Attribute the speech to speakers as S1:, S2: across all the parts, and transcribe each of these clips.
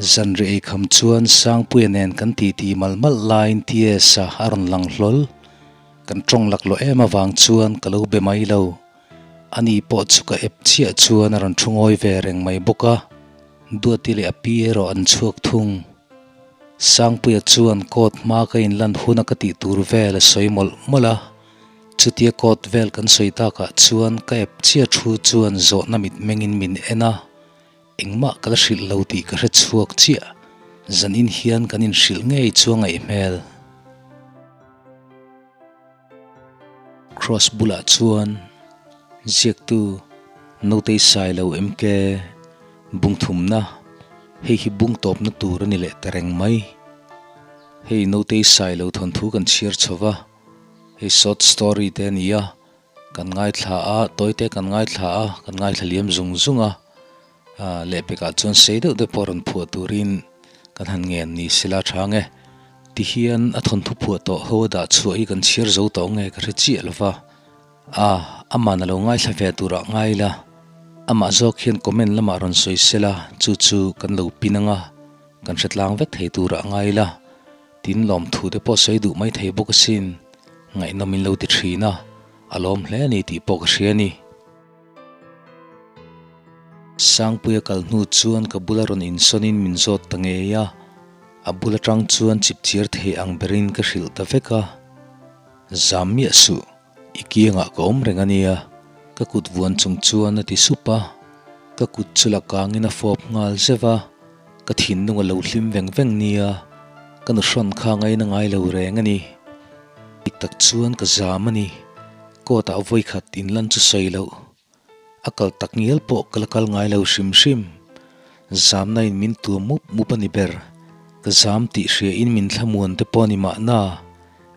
S1: Zanriah ei kham chuan Sangpuia nen kan titi malh malh laiin TS-a a rawn lang hlawl. Kan tawng laklawh em avang chuan ka lo be mai lo. Ani pawh chu ka ep chiah chuan a rawn thu ngawi ve reng mai bawk a. Duati leh a pi erawh an chhuak thung. Sangpuia chuan court hma ka inlan huna ka tih tur vel a sawi mawlh mawlh a. Chutia court vel kan sawi takah chuan ka ep chiah thu chuan zawhna mitmengin min en a. Engmah ka la hrilh lo tih ka hre chhuak chiah. Zanin hian kan inhrilh ngei chu a ngaih hmel. Cross bulah chuan ziaktu Notei Sailo MK bung thumna, hei hi bung tawpna tur a ni leh ta reng mai. Hei Notei Sailo thawnthu kan chhiar chho va, hei short story te a ni a, kan ngaithla a, tawite kan ngaithla a, kan ngaithla liam zung zung a, Lehpekah chuan sei deuh deuh pawh rawn phuah turin kan han ngen ni sila tha nge. Tihian a thawnthu phuah tawh ho a dah chhuah hi kan chhiar zo tawh nge ka hre chiah lo va. A, aman a lo ngaithla ve turah ngai ila, amah zawk hian comment lamah rawn sawi sela chu chu kan lo pin anga kan hre tlang vek thei turah ngai ila. Tin lawmthu te pawh sawi duh mai thei bawk asin, ngaihnawm in lo ti thin a, a lawm hle a ni tih pawh ka hria a ni. Sangpuia kal hnu chuan ka bula rawn insawnin min zawt ta ngei a, a bul atang chuan chipchiar thei ang berin ka hrilh ta vek a. Zam miah suh, i kiangah ka awm reng a nia, ka kut vuan chung chuan a ti sup a. Ka kut chu la kangin a fawp nghal zeuh a, ka thinlung a lo hlim veng veng nia, ka nuhrawn kha ngaina ngai lo reng a ni. Dik tak chuan ka zam a ni. Court ah vawikhat in lan chu sawi loh. A kal tak ngial pawh ka la kal ngai lo hrim hrim. Zamna in min tuam mup mup a ni ber. Ka zam tih hria in min thlamuan te pawh a ni mahna.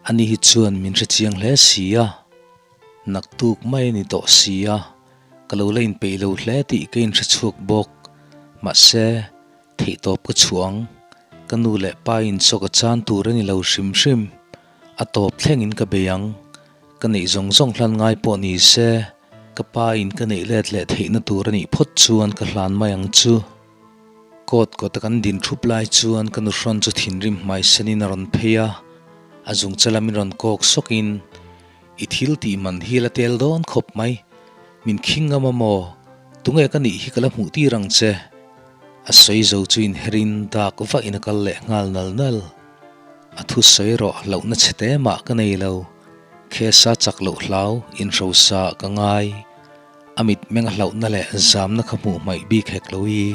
S1: Ani hi chuan min hre chiang hle si a. Naktuk mai a ni tawh si a. Ka lo la inpeih lo hle tih ka inhre chhuak bawk. Mahse, theihtawp ka chhuah ang. Ka nu leh pa in chaw ka chan tur a ni lo hrim hrim. A tawp thlengin ka bei ang. Ka neih zawng zawng hlan ngai pawh ni se, ka pa in ka neih let leh theihna tur a nih phawt chuan ka hlan mai ang chu. Court kawta kan din thup lai chuan ka nuhrawn chu thinrim hmai senin a rawn phei a, a zungcha lamin rawn kawk sawkin, I thil tih man hi la tel dawn khawp mai, min khing ngam a maw? Tunge ka nih hi ka la hmuh tir ang che? A sawi zo chu inherin dak vahin a kal leh nghal nal nal. A thu sawi rawh hlauhna chhe te mah ka nei lo. Khesa chak loh hlau inhrosa ka ngai. A mit meng a hlauhna leh zamna kha hmuh hmaih bik hek lo i.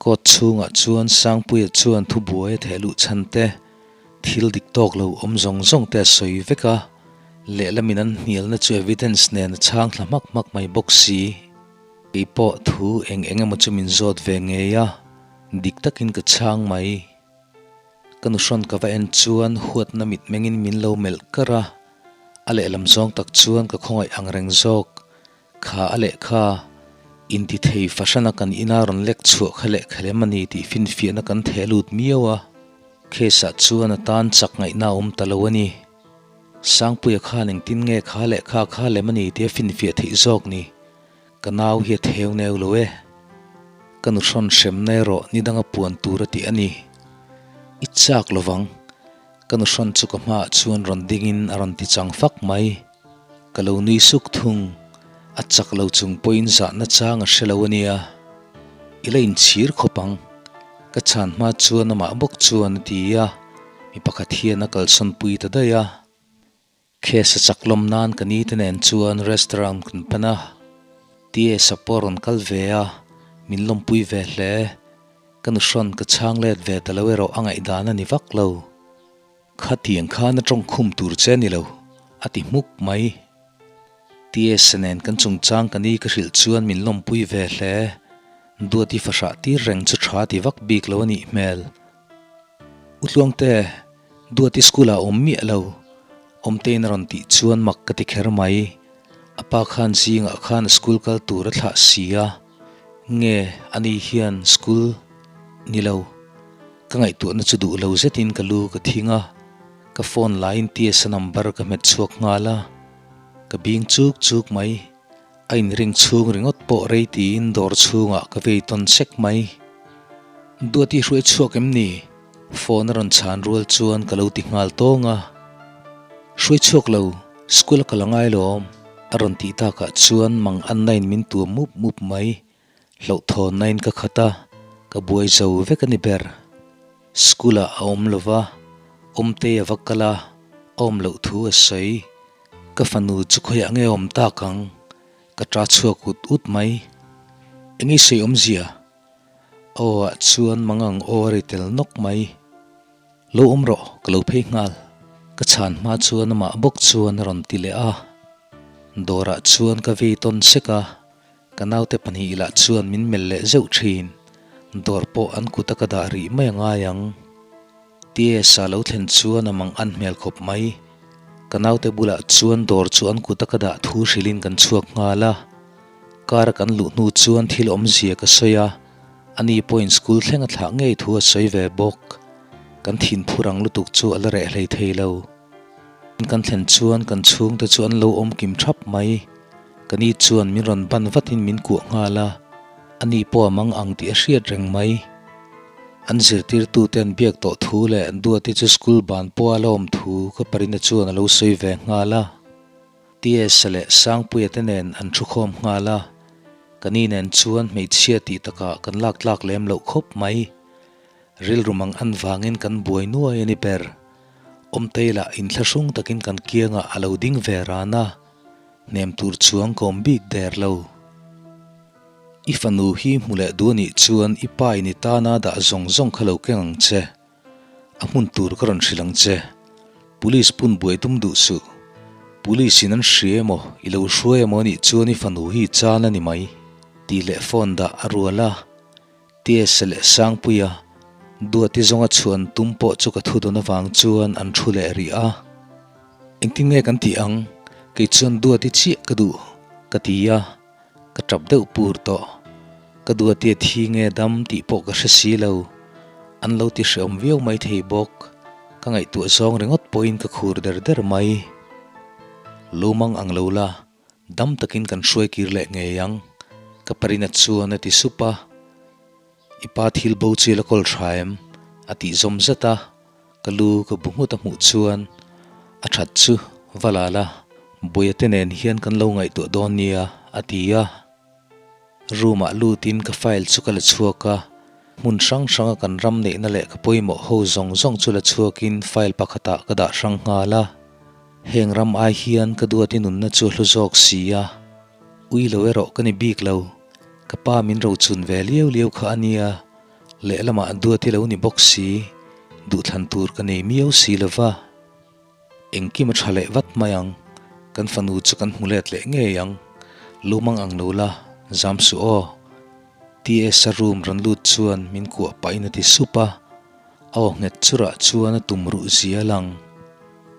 S1: Court chhungah chuan Sangpuia chuan thubuai a theh luh chhan te, thil dik tawk lo awm zawng zawng te a sawi vek a, lehlamin an hnialna chu evidence nen a chhang thla hmak hmak mai bawk si. Keipawh thu eng eng emaw chu min zawt ve ngei a, dik takin ka chhang mai. Ka nuhrawn ka va en chuan huatna mitmengin min lo melh kar a, a lehlam zawng tak chuan ka khawngaih ang reng zawk. Kha a lehkha, intithei fahrana kan ina rawn lek chhuah kha lehkha lem a ni tih finfiahna kan theh lut miau a, case ah chuan a tan chak ngaihna a awm ta lo a ni. Sangpuia khan engtin nge kha lehkha kha lem a ni tia finfiah theih zawk ni? Ka nau hi a theu neu lo e. Ka nuhrawn hremna erawh ni danga puan tur a tih a ni. I chak lovang. Ka nuhrawn chu ka hmaah chuan rawn dingin a rawn ti chang fak mai. Ka lo nui suk thung. A chak lo chung pawhin zahna chang a hre lo a nia. I la inchhir khawp ang. Ka chhan hma chuan amah bawk chuan a ti a, mi pakhat hian a kalsawn pui ta daih a. Case a chak lawm nan ka ni te nen chuan restaurant kan pan a, TS-a pawh a rawn kal ve a, min lawmpui ve hle. Ka nuhrawn ka chhang let ve ta lo erawh a ngaihdan a ni vak lo. Khatiang khan a tawngkhum tur che a ni lo, a ti hmuk mai. TS-a nen kan chungchang ka ni ka hrilh chuan min lawmpui ve hle. Duati fahrah tir reng chu tha ti vak bik lo a nih hmel. U Tluangte, Duati school ah awm miah lo. Awmtein a rawn tih chuan mak ka ti kher mai. A pa khan zingah khan school kal tur a thlah si a. Nge ani hian school ni lo. Ka ngaihtuahna chu duh lo zetin ka lu ka thing a. Ka phone laiin TS-a number ka hmet chhuak nghal a. Ka bing chuk chuk mai. A inring chhung ringawt pawh rei tiin dawr chhungah ka vei tawn sek mai. Duati hruai chhuak em ni? Phone a rawn chhan rual chuan ka lo ti nghal tawng a. Hruai chhuak lo, school a kal a ngai lawm, a rawn tih takah chuan mang anna in min tuam mup mup mai. Hlauhthawnna in ka khat a, ka buai zo vek a ni ber. School ah a awm lo va, awmtei a va kal a, a awm loh thu a sawi. Ka fanu chu khawiah nge awm tak ang? Ka ta chhuak ut ut mai. Eng i sawi awmzia? A aw ah chuan mangang aw a ri tel nawk mai. Lo awm rawh, ka lo phei nghal. Ka chhan hma chuan amah bawk chuan a rawn ti leh a. Dawrah chuan ka vei tawn sek a, Ka naute pahnih lah chuan min melh leh zeuh thin. Dawr pawh an kut a ka dah rih mai a ngai ang. TS-a lo thlen chuan a mang an hmel khawp mai. Ka naute bulah chuan dawr chu an kut a ka dah thu hrilhin kan chhuak nghal a. Car a kan luh hnu chuan thil awmzia ka sawi a, ani pawhin school thleng a thlah ngei thu a sawi ve bawk. Kan thinphu rang lutuk chu a la reh hlei thei lo. Kan thlen chuan kan chhungte chu an lo awm kim thap mai. Ka ni chuan min rawn ban vatin min kuah nghal a, ani pawh a mang ang tih a hriat reng mai. An zirtirtute an biak tawh thu leh an duati chu school ban pawha la awm thu ka parina chuan a lo sawi ve nghal a. TS-a leh Sangpuia te nen an thu khawm nghal a, ka ni nen chuan hmeichhia tih takah kan lak tlak lem loh khawp mai. Rilru mang an vangin kan buai nuai a ni ber. Awmtei lah inthlahrung takin kan kiangah a lo ding ve ran a. Hnem tur chuang ka awm bik der lo. I fanu hi hmu leh duh anih chuan i pa in i tana dah zawng zawng kha lo keng ang che. A hmun tur ka rawn hrilh ang che. Police pun buai tum duh suh. Police in an hria emaw, i lo hruai emaw anih chuan i fanu hi i chan a ni mai. Tih leh phone dah a rual a. Tiesa leh Sangpuia Duati zawnga chhuan tum pawh chu ka thu dawn avang chuan an thu leh rih a. Engtin nge kan tih ang? Kei chuan Duati chiah ka duh, ka ti a, ka tap deuh pur tawh. Ka Duati a thi nge dam tih pawh ka hre si lo. An lo ti hreawm viau mai thei bawk. Ka ngaihtuah zawng ringawt pawhin ka khur der der mai. Lumang ang lo la, Dam takin kan hruai kir leh ngei ang, ka parina chuan a ti sup a. I pa thil bo chu i la kawl tha em? a tih zawm zet a, ka lu ka bu nghut a hmuh chuan a that chu va la la, Buaia te nen hian kan lo ngaihtuah dawn nia a ti a. Room ah lutin ka file chu ka la chhuak a, hmun hrang hranga kan ram neihna leh ka pawimawh ho zawng zawng chu la chhuakin file pakhatah ka dah hrang nghal a. Heng ram ai hian ka duati nunna chu a hlu zawk si a, ui lo erawh ka ni bik lo, ka pa min rochun ve liau liau kha a nia, lehlamah duati lo ni bawk si, duhthlan tur ka nei miau si lo va. Engkim a tha leh vat mai ang, kan fanu chu kan hmu let leh ngei ang, lumang ang lo la, zam suh aw. TS-a room rawn lut chuan min kuah pahin a ti sup a, a aw nghet churah chuan a tum ruh zia lang.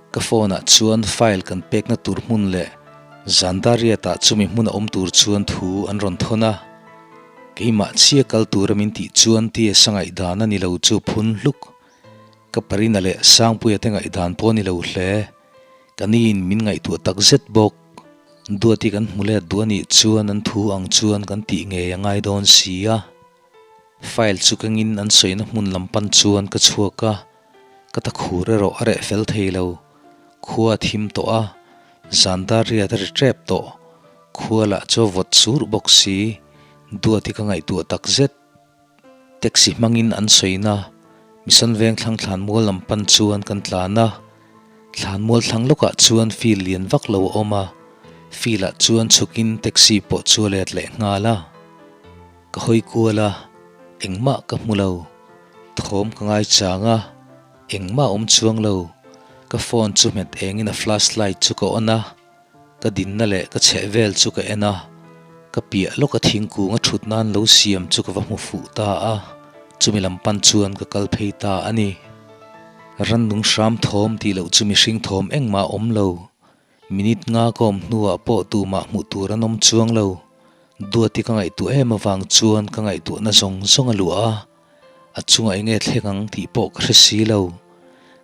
S1: Ka phone ah chuan file kan pekna tur hmun leh Zandariat ah chumi hmun a awm tur chuan thu an rawn thawn a, keimah chhia kal tura min tih chuan TS-a ngaihdan a ni lo chu phun hluk. Ka Parina leh Sangpuia te ngaihdan pawh a ni lo hle. Ka niin min ngaihtuah tak zet bawk. Duati kan hmu let duh a nih chuan an thu ang chuan kan tih ngei a ngai dawn si a. File chu kengin an sawina hmun lam pan chuan ka chhuak a, ka takhur erawh a reh fel thei lo. Khua a thim tawh a, zan dar riat a ri tep tawh. Khua lah chu a vawt sur bawk si. Duati ka ngaihtuah tak zet. Taxi hmangin an sawina Mission Veng thlang thlanmual lam pan chuan kan tlan a, thlanmual thlang lawkah chuan field lian vak lo a awm a, field ah chuan chhukin taxi pawh chu a let leh nghal a. Ka hawi kual a, engmah ka hmu lo. Thawm ka ngai chang a, engmah a awm chuang lo. Ka phone chu hmet engin a flash light chu ka on a. Ka dinna leh ka chheh vel chu ka en a, ka piah lawka thingkung a thut nan lo siam chu ka va hmu fuh ta a, chumi lam pan chuan ka kal phei ta a ni. Rannung hram thawm tih loh chu mihring thawm engmah a awm lo. Minute nga ka awm hnuah pawh tumah hmuh tur an awm chuang lo. Duati ka ngaihtuah em avang chuan ka ngaihtuahna zawng zawng a luah a, a chungah enge thleng ang tih pawh ka hre si lo.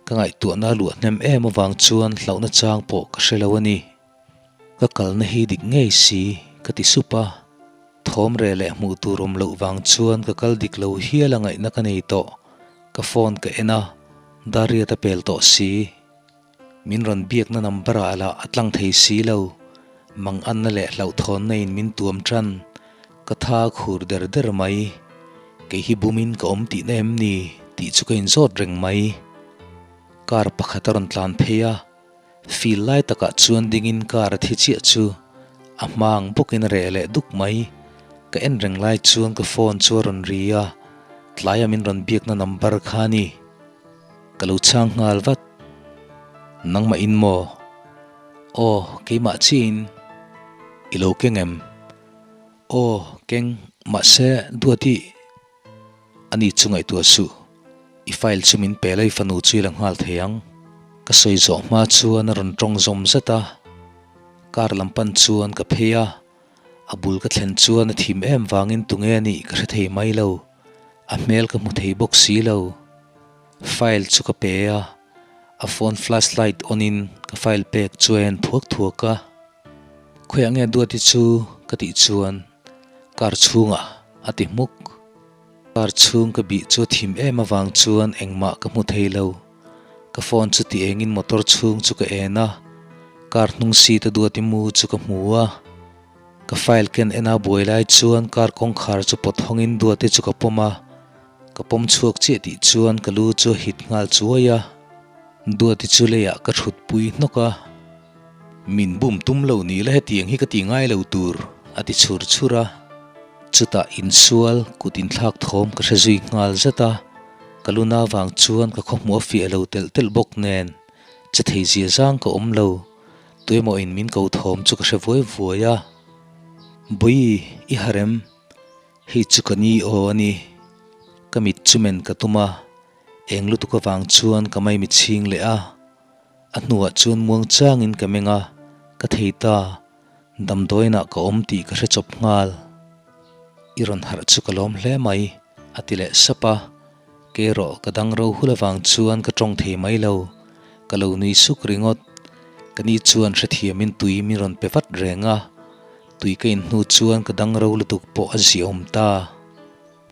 S1: Ka ngaihtuahna a luah hnem em avang chuan hlauhna chang pawh ka hre lo a ni. Ka kalna hi dik ngei si, ka ti sup a. Thawm reh leh hmuh tur awm loh vang chuan ka kal dik lo hial a ngaihna ka nei tawh. Ka phone ka en a, Dariat a pel tawh si. Min rawn biakna number ah lah a tlang thei si lo. Manganna leh hlauhthawnna in min tuam tan. Ka tha a khur der der mai. Kei hi bumin ka awm tihna em ni tih chu ka inzawt reng mai. Car pakhat a rawn tlan phei a. Fil lai takah chuan dingin car a thi chiah chu a hma ang bawkin a reh leh duk mai. Ka en reng lai chuan ka phone chu a rawn ri a, tlaia min rawn biakna number kha a ni. Ka lo chhang nghal vat. Nangmah in maw? Aw, keimah chiahin i lo keng em? Aw, keng, mahse Duati a ni chu ngaihtuah suh. I file chu min pe la i fanu chu i la nghal thei ang. Ka sawi zawh hma chuan a rawn tawng zawm zet a, car lam pan chuan ka phei a, a bul ka thlen chuan a thim em vangin tunge a nih ka hre thei mai lo, a hmel ka hmu thei bawk si lo. File chu ka pe a, a phone flashlight on in ka file pek chu a en thuak thuak a. Khawiah nge Duati chu ka tih chuan car chhungah a ti hmuk. Car chhung ka bih chu a thim em avang chuan engmah ka hmu thei lo. Ka phone chu ti engin motor chhung chu ka en a, car hnung seat a Duati mu chu ka hmu a. Ka file ken en a buai lai chuan car kawngkhar chu pawt hawngin Duati chu ka pawm a, ka pawm chhuak chiah tih chuan ka lu chu a hit nghal chuai a. Duati chu leiah ka thut pui hnawk a. Min bum tum lo ni la hetiang hi ka ti ngai lo tur, a ti chhur chhur a. Chutah insual kut inthlak thawm ka hre zui nghal zet a, ka lu na vang chuan ka khawhmuh a fiah lo telh telh bawk nen che thei zia zang ka awm lo. Tuemaw in min ko thawm chu ka hre vuai vuai a. Bawi, i harem, hei chu ka ni aw a ni. Ka mit chu men ka tum a, eng lutuk avang chuan ka mai mitchhing leh a. A hnuah chuan muang changin ka meng a, ka thei ta, damdawiinah ka awm tih ka hre chawp nghal. I rawn harh chu ka lawm hle mai, a ti leh sap a. Kei erawh ka dang ro hul avang chuan ka tawng thei mai lo, ka lo nui suk ringawt. Ka ni chuan hrethiamin tui min rawn pe vat reng a, tui ka in hnu chuan ka dang ro lutuk pawh a ziaawm ta.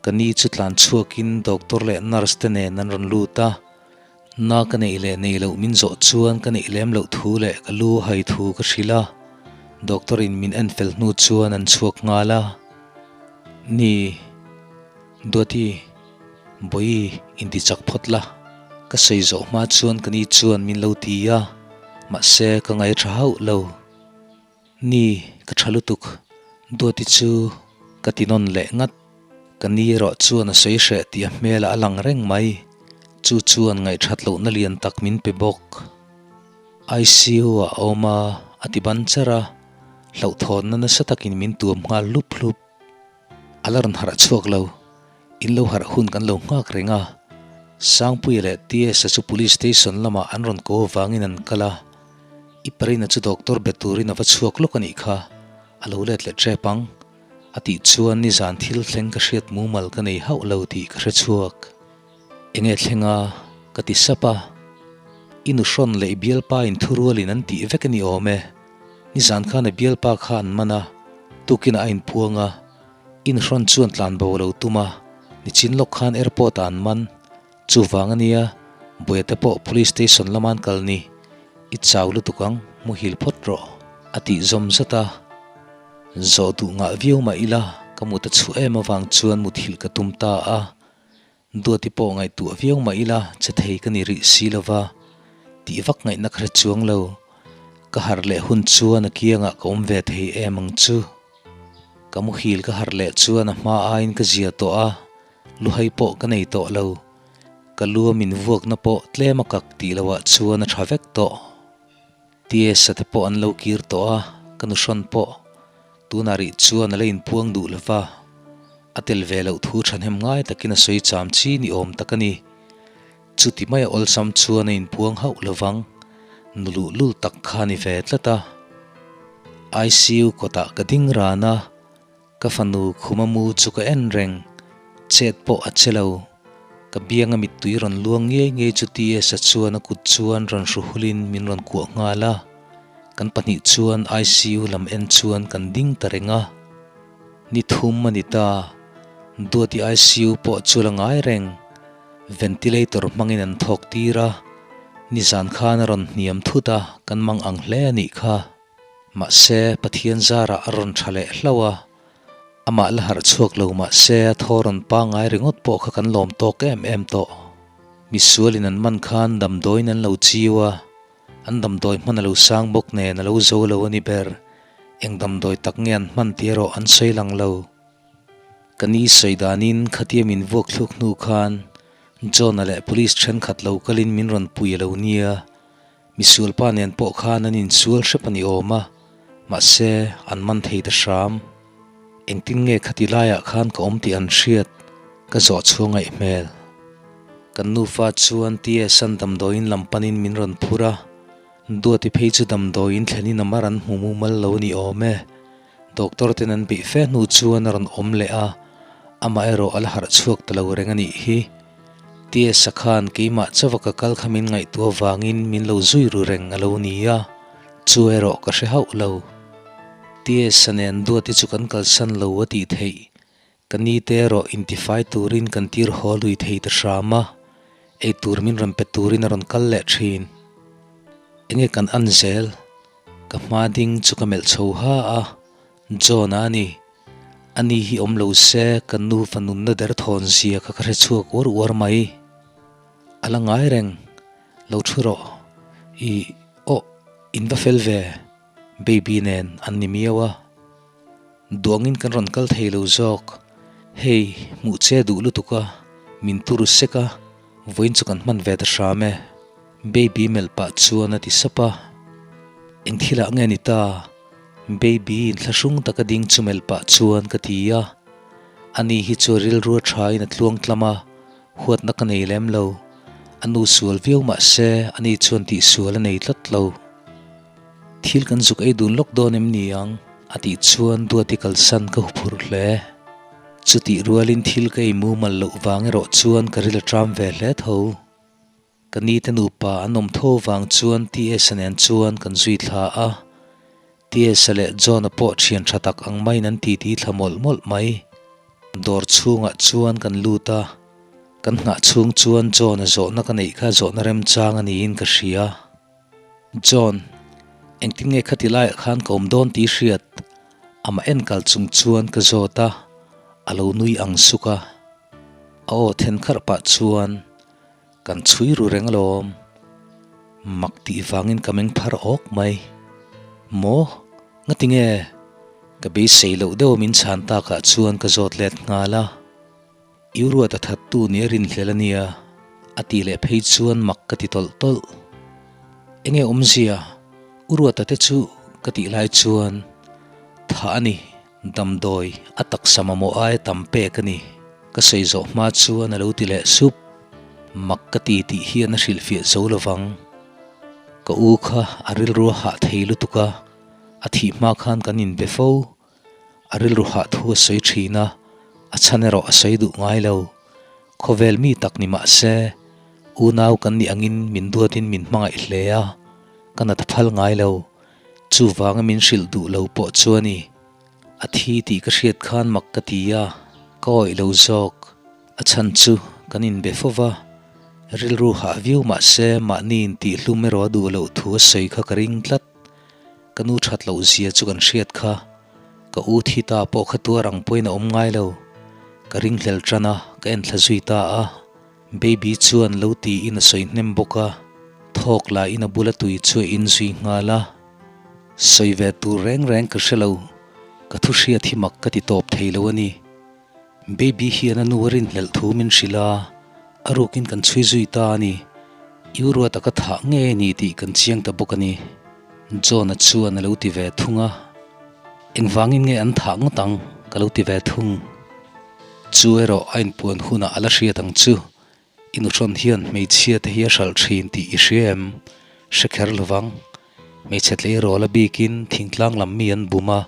S1: Ka ni chu tlan chhuakin doctor leh nurse te nen an rawn lut a, Na ka neih leh nei loh min zawh chuan ka neih lem loh thu leh ka lu hai thu ka hrilh a, doctor in min en fel hnu chuan an chhuak nghal a. Ni, Duati, Bawi inti chak phawt la, ka sawi zawh hma chuan ka ni chuan min lo ti a, mahse ka ngaih tha hauh lo. Ni, ka tha lutuk, Duati chu ka ti nawn leh ngat. Ka ni erawh chuan a sawi hreh tih a hmelah a lang reng mai. Chu chuan ngaihthat lohna lian tak min pe bawk. ICU ah a awm a, a ti ban char a, hlauhthawnna nasa takin min tuam nghal hlup hlup. A la rawn harh chhuak lo, in lo harh hun kan lo nghak reng a. Sangpuia leh TS-a chu Police Station lamah an rawn ko avangin an kal a. I parina chu doctor be turin a va chhuak lawk a nih kha, a lo let leh tep ang. A tih chuan nizan thil thleng ka hriat mumal ka nei hauh lo tih ka hre chhuak. Enge thleng a? Ka ti sap a. I nu hrawn leh i bialpa in thurualin an tih vek a ni awm e. Nizan khan a bialpa kha an man a, tukinah a inpuang a. I nu hrawn chuan tlan bo lo tum a, nichin lawk khan airport ah an man. Chuvang a nia, Buaite pawh police station lama an kal ni. I chau lutuk ang, muhil phawt rawh, a tih zawm zat a. Zawh duh ngah viau mah ila, ka mut a chhuah em avang chuan muthilh ka tum ta a. Duati pawh ngaihtuah viau mah ila, che thei ka ni rih si lova, tih vak ngaihna ka hre chuang lo. Ka harh leh hun chuan a kiangah ka awm ve thei em ang chu. Ka muhil ka harh leh chuan a hma aiin ka zia tawh a, luhai pawh ka nei tawh lo. Ka lu a min vuakna pawh tlem a kak tih loah chuan a tha vek tawh. TS-a te pawh an lo kir tawh a, ka nu hrawn pawh tunah rih chuan a la inpuang duh lo va, a tel ve loh thu thahnem ngai takin a sawi cham chi ni awm tak a ni. Chuti maia awlsam chuan a inpuang hauh lo vang, nu luhlul tak kha a ni ve tlat a. ICU kawtah ka ding ran a. Ka fanu khuma mu chu ka en reng, chet pawh a che lo. Ka bianga mittui rawn luang ngei ngei chu TS-a chuan a kut chuan rawn hru hulin min rawn kuah nghal a. Kan pahnih chuan ICU lam en chuan kan ding ta reng a. Ni thum a ni ta. Duati ICU pawh chu la ngai reng. Ventilator hmangin an thawk tir a, nizan khan a rawn hniam thut a, kan mang ang hle a nih kha. Mahse, Pathian zarah a rawn tha leh hlauh a, amah la harh chhuak lo mahse a thaw rawn pangngai ringawt pawh kha kan lawm tawk em em tawh. Misualin an man khan damdawiin an lo chiu a, an damdawi hman a lo sang bawk nen a lo zo lo a ni ber. Eng damdawi tak nge an hman tih erawh an sawi lang lo. Ka ni sawi danin khatia min vuak thluk hnu khan John-a leh police thenkhat lo kalin min rawn pui a lo nia. Misualpa nen pawh khan an insual hrep a ni awm a, mahse an man thei ta hram. Engtin nge khati laiah khan ka awm tih an hriat ka zawh chhuah ngaih hmel. Kan nufa chuan TS-an damdawiin lam panin min rawn phur a, Duati phei chu damdawiin thlenin a mar an hmu mumal lo a ni awm e. Doctor ten an beih fe hnu chuan a rawn awm leh a, amah erawh a la harh chhuak ta lo reng a nih hi. TS-a khan keimah chauha ka kal kha min ngaihtuah avangin min lo zui ru reng a lo ni a, chu erawh ka hre hauh lo. TS-a nen Duati chu kan kalsan lo a tih theih. Ka ni te erawh intifai turin kan tir haw lui thei ta hram a, eitur min rawn pe turin a rawn kal leh thin. Enge kan an zel? Ka hma ding chu ka melh chho ha a, John-a a ni. Ani hi awm lo se ka nu fa nunna der thawn zia kha ka hre chhuak uar uar mai. A la ngai reng, lo thu rawh. Ih, aw, in va fel ve, baby nen an ni miau a. Duangin kan rawn kal thei lo zawk. Hei, hmuh che duh lutuk a, min turu sek a, vawiin chu kan hman ve ta hram e. Baby melh pah chuan a ti sap a. Eng thilah nge ni ta? Baby inthlahrung taka ding chu melh pah chuan ka ti a. Ani hi chu a rilru a thain a tluang tlam a, huatna ka nei lem lo. A nu sual viau mah se ani chuan tihsual a nei tlat lo. Thil kan zuk ei dun lawk dawn em ni ang? a tih chuan Duati kalsan ka huphurh hle. Chutih rualin thil ka ei mumal loh vang erawh chuan ka ril a ṭam ve hle tho. Ka ni te nupa an awm tho vang chuan TS-a nen chuan kan zui thla a. TS-a leh John-a pawh thian tha tak ang maiin an titi thla mawlh mawlh mai. Dawr chhungah chuan kan lut a, kan nghah chhung chuan John-a zawhna ka neih kha zawhna remchang a niin ka hria. John, engtin nge khati laiah khan ka awm dawn tih hriat? Amah enkal chung chuan ka zawt a, a lo nui ang suk a. A aw then kharh pah chuan, Kan chhui ru reng alawm. Mak tih vangin ka meng phar awk mai. Maw? Ngati nge? Ka beisei loh deuh a min chhan takah chuan ka zawt let nghal a. I ruat a thattu nia rinhlel a nia, a tih leh phei chuan mak ka ti tawlh tawlh. Enge awmzia? U Ruata te chu ka tih lai chuan thah a ni. Damdawi a taksa mamawh aia tam pek a ni. Ka sawi zawh hma chuan a lo ti leh sup. Mak ka ti tih hian a hrilhfiah zo lovang. Ka u kha a rilru a hah thei lutuk a, a thih hma khan kan inbe fo. A rilru hah thu a sawi thin a, a chhan erawh a sawi duh ngai lo. Khawvel mi tak ni mah se, unau kan nih angin min duatin min hmangaih hle a, ka nat a phal ngai lo. Chuvanga min hrilh duh lo pawh chu a ni. A thi tih ka hriat khan mak ka ti a, ka awih lo zawk. A chhan chu kan inbe fo va, rilru hah viau mah se mahni intihhlum erawh a duh loh thu a sawi kha ka ring tlat. Ka nu that loh zia chu kan hriat kha. Ka u thi ta pawh kha tuar ang pawhin a awm ngai lo. Ka ringhlel tan a, ka enthla zui ta a. Baby chuan lo tiin a sawi hnem bawk a, thawk la in a bula tui chu a in zui nghal a. Sawi ve tur reng reng ka hre lo, ka thu hriat hi mak ka ti tawp thei lo a ni. Baby hian a nu a rinhlelh thu min hrilh a, a rukin kan chhui zui ta a ni. I uruata ka thah ngei a ni tih kan chiang ta bawk a ni. John-a chuan a lo ti ve thung a, Engvangin nge an thah ngawt ang? ka lo ti ve thung. Chu erawh a inpuan hunah a la hriat ang chu. I nuhrawn hian hmeichhia te hi a hralh thin tih i hria em? Hre kher lovang. Hmeichhe tleirawl a bikin thingtlang lam mi an bum a,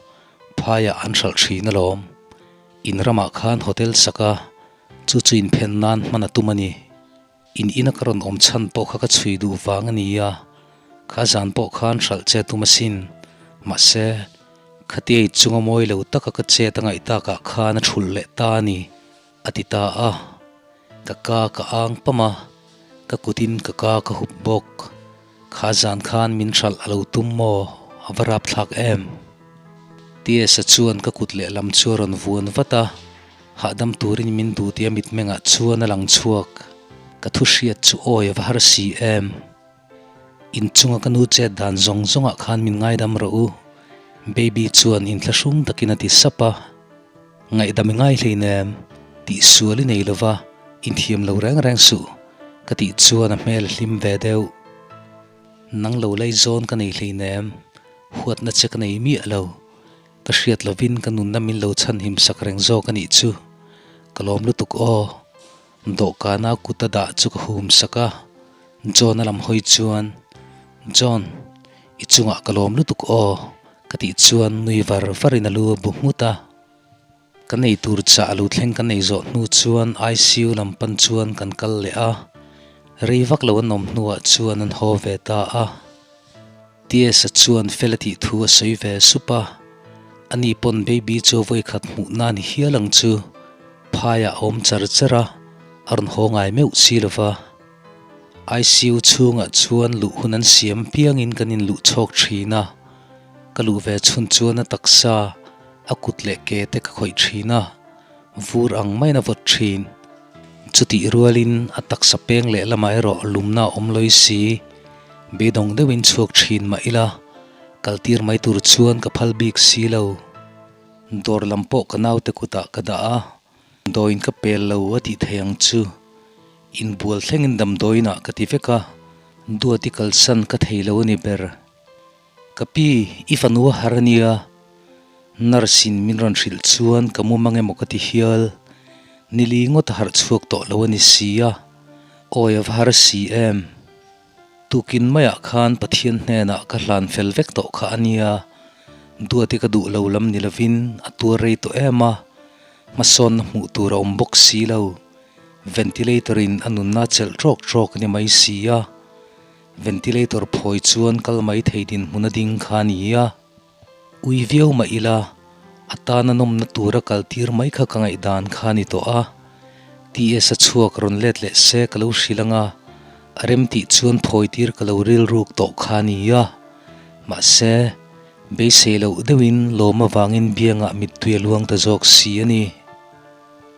S1: phaiah an hralh thin alawm. In ramah khan hotel sak a, chu chu inphen nan hman a tum a ni. In ina ka rawn awm chhan pawh kha ka chhui duh vang a ni a, kha zan pawh khan hralh che tum asin. Mahse. Khatia i chunga mawi lo taka ka chet a ngaih takah khan a thulh leh ta a ni, a ti ta a. Ka ka ka ang pam a, ka kutin ka ka ka hup bawk. Kha zan khan min hralh a lo tum maw? A va rapthlak em? Tiesa chuan ka kut lehlam chu a rawn vuan vat a, hahdam turin min duh tih a mitmengah chuan a lang chhuak. Ka thu hriat chu awi a va har si em? Inchunga ka nu chet dan zawng zawngah khan min ngaidam rawh u, Baby chuan inthlahrung takin a ti sap a. Ngaihdam i ngai hleinem, tih sual i nei lova, inthiam lo reng reng suh, ka tih chuan a hmel a hlim ve deuh. Nang lo lei zawn ka nei hleinem, huatna che ka nei miah lo. Ka hriat lovin ka nunna min lo chhanhim sak reng zawk a nih chu. Ka lawm lutuk aw. Dawhkana kut a dah chu ka hum sak a, John a lam hawi chuan, John, i chungah ka lawm lutuk aw, ka tih chuan nui var varin a lu a bu nghut a. Ka nei tur chah a lo thleng ka nei zawh hnu chuan ICU lam pan chuan kan kal leh a, rei vak lo an awm hnuah chuan an haw ve ta a. Tiesa chuan fel a tih thu a sawi ve sup a, ani pawn baby chu a vawikhat hmuh na ni hial ang chu phaiah a awm char char a, a rawn haw ngai meuh si lo va. ICU chhungah chuan luh hun an siam piangin kan inluh chhawk thin a, ka luh ve chhun chuan a taksa, a kut leh ke te ka khawih thin a, vur ang maiin a vawt thin. Chutih rualin a taksa peng leh lamah erawh lumna a awm lawi si, beidawng deuhin chhuak thin mah ila, kaltir mai tur chuan ka phal bik si lo. Dawr lam pawh ka naute kutah ka dah a, Damdawiin ka pel lo a tih thei ang chu. Inbual thlengin damdawiinah ka ti vek a, Duati kalsan ka thei lo a ni ber. Ka pi, i fanu a har a nia. Nurse in min rawn hrilh chuan ka mu mang emaw ka ti hial. Nili ngawt a harh chhuak tawh lo a ni si a, awi a va har si em. Tukin maiah khan Pathian hnenah ka hlan fel vek tawh kha a nia, Duati ka duh lo lam ni lovin a tuar rei tawh em a, hmasawnna hmuh tur a awm bawk si lo, ventilator in a nunna chelh trawk trawk a ni mai si a, ventilator phawi chuan kal mai thei dinhmun a ding kha a ni a. Ui viau mah ila, a tana nawmna tura kal tir mai kha ka ngaihdan kha a ni tawh a. TS a chhuak rawn let leh se ka lo hrilh ang a, a rem tih chuan phawi tir ka lo rilruk tawh kha a ni a. Mahse, beisei loh deuhin lawm avangin biangah mittui a luang ta zawk si a ni.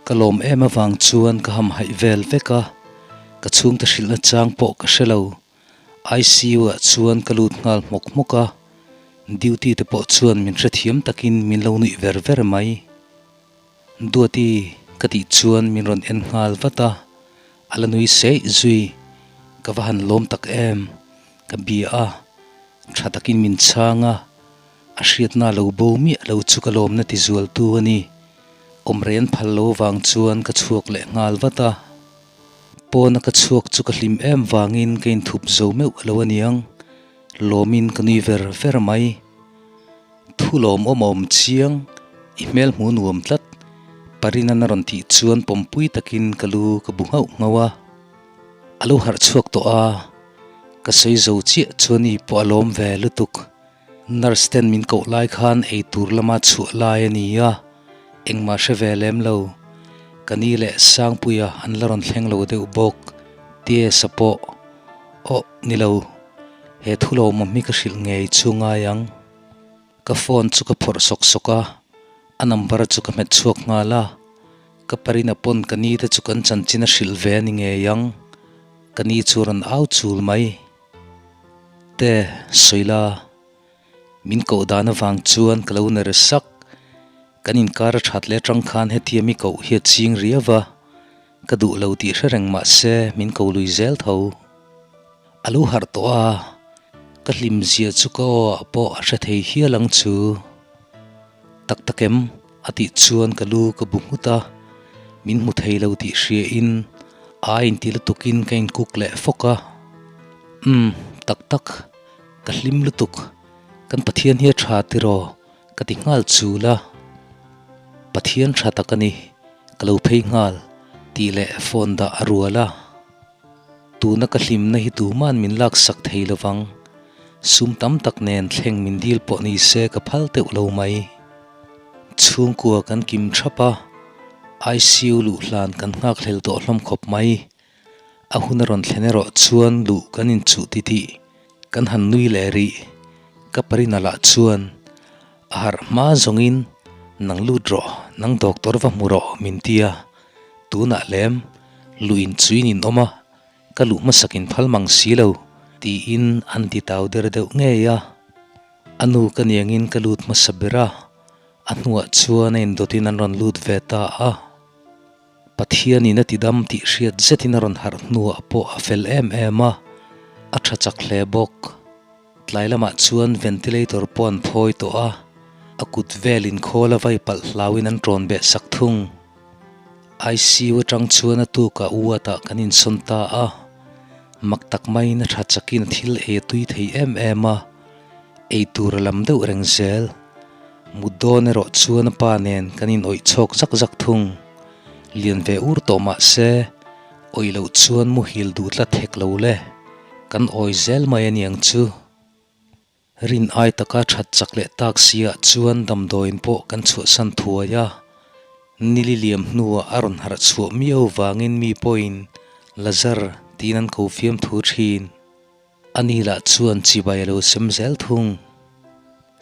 S1: Ka lawm em avang chuan ka hamhaih vel vek a, ka chhungte hrilhna chang pawh ka hre lo. ICU ah chuan ka lut nghal hmawk hmawk a, duty te pawh chuan min hrethiam takin min lo nuih ver ver mai. Duati ka tih chuan min rawn en nghal vat a, a la nui seih zui, ka va han lawm tak em, ka bia a, tha takin min chhang a, a hriatna lo bo miah lo chu ka lawmna ti zualtu a ni. Awmrei an phal lo vang chuan ka chhuak leh nghal vat a. Pawna ka chhuak chu ka hlim em vangin ka inthup zo meuh lo aniang, lawmin ka nui ver ver mai. Thu lawmawm a awm chiang, i hmel hmu nuam tlat, Parina'n a rawn tih chuan pawmpui takin ka lu ka bu nghauh nghauh a. A lo harh chhuak tawh a, ka sawi zo chiah chuan i pawh a lawm ve lutuk. Nurse ten min koh lai khan ei tur lama chhuah lai a ni a, engmah hre ve lem lo. Ka ni leh Sangpuia an la rawn thleng lo deuh bawk. Tiesa pawh, Aw, ni lo. He thu lo mawm hi ka hrilh ngei chu ngai ang. Ka phone chu ka phawrh sawk sawk a, a number chu ka hmet chhuak nghal a. Ka parina pawn ka ni te chu kan chanchin a hrilh ve a ni ngei ang. Ka ni chu rawn au chul mai. Te sawi la, min koh dan avang chuan ka lo ner sak. Kan inkar a that leh atang khan hetia mi koh hi a ching riau va, ka duh lo tih hre reng mah se min ko lui zel tho. A lo harh tawh a, ka hlim zia chu ka aw ah pawh a hre thei hial ang chu. Tak tak em? A tih chuan ka lu ka bu nghut a, min hmu thei lo tih hria in a inti lutuk in ka inkuk leh fawk a. Umm, tak tak, ka hlim lutuk, kan Pathian hi a tha tiraw ka ti nghal chul a. Pathian tha tak a ni, ka lo phei nghal tih leh phone dah a rual a. Tuna ka hlimna hi tuman min laksak thei lovang. Sum tam tak nen thleng min dil pawh ni se ka phal teuh lo mai. Chhungkua kan kim thap a, ICU luh hlan kan nghak hlel tawh hlawm khawp mai. A hun a rawn thlen erawh chuan luh kan inchuh titih kan han nui leh rih. Ka parina lah chuan a harh hma zawngin nang lut rawh, nang doctor va hmu rawh min ti a, tunah lem luh inchuin in awm a, Ka luh hmasakin phal mang si lo, tiin an ti tau der deuh ngei a. A nu ka niangin ka lut hmasa ber a, a hnuah chuan a indawtin an rawn lut ve ta a. Pathianin a ti dam tih hriat zetin a rawn harh hnuah pawh a fel em em a, a tha chak hle bawk. Tlai lamah chuan ventilator pawh an phawi tawh a, a kut velin khawl a vai palh hlauin an ṭawn beh sak thung. ICU atang chuan a tukah ward-ah kan insawn ta a, mak tak maiin a tha chakin a thil ei a tui thei em em a, ei tur a lam deuh reng zel. Mut dawn erawh chuan a pa nen kan inawih chhawk zak zak thung. Lian ve ur tawh mah se, awih loh chuan muhil duh tlat hek lo le, kan awi zel mai a niang chu. Rin ai taka that chak leh tak si ah chuan damdawiin pawh kan chhuahsan thuai a, nili liam hnuah a rawn harh chhuah miau vangin mi pawhin Lazar tiin an ko fiam thu thin. Ani lah chuan chibai a lo sem zel thung.